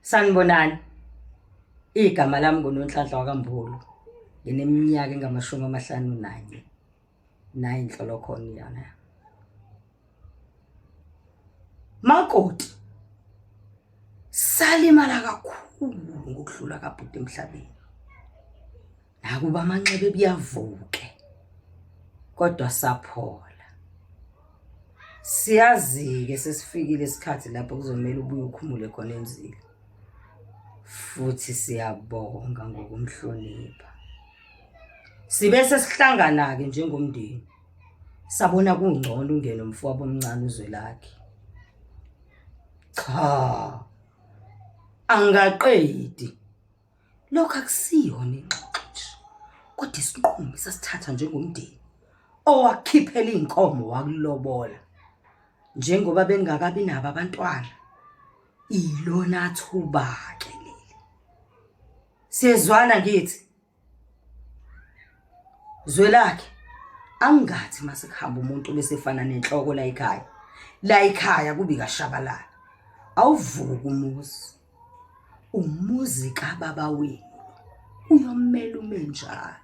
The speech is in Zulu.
Sanibonani. Igama lami nguNonhlanhla wakaMbulu. Ngineminyaka engamashumi 51. Nayi inhlolokhono yona. Makoti, salimala kakhulu ngokudlula kabhuti emhlabeni. Nakuba amanxeba ebuyavuke kodwa saphola. Siyazi-ke sesifikile isikhathi lapho kuzomele ubuye ukhumule khona emzini. Futhi siyabonga ngokumhlonipha. Sibe sesihlangana-ke njengomndeni. Sabona kungcono ungene umfowabo omncane uZwelakhe. Cha, angikaqedi. Lokho akusiyona ingxoxo nje, kodwa isinqumo esasithatha njengomndeni owakhiphela iy'nkomo wakulobola. Njengoba bengingakabi nabo abantwana, ilona thuba-ke leli. Siyezwana ngithi? Zwelakhe, angingathi mase kuhamba umuntu bese efana nenhloko la ekhaya. La ekhaya kubi kashabalala. Awuvuki umuzi. Umuzi kababa wenu uyomela ume njalo.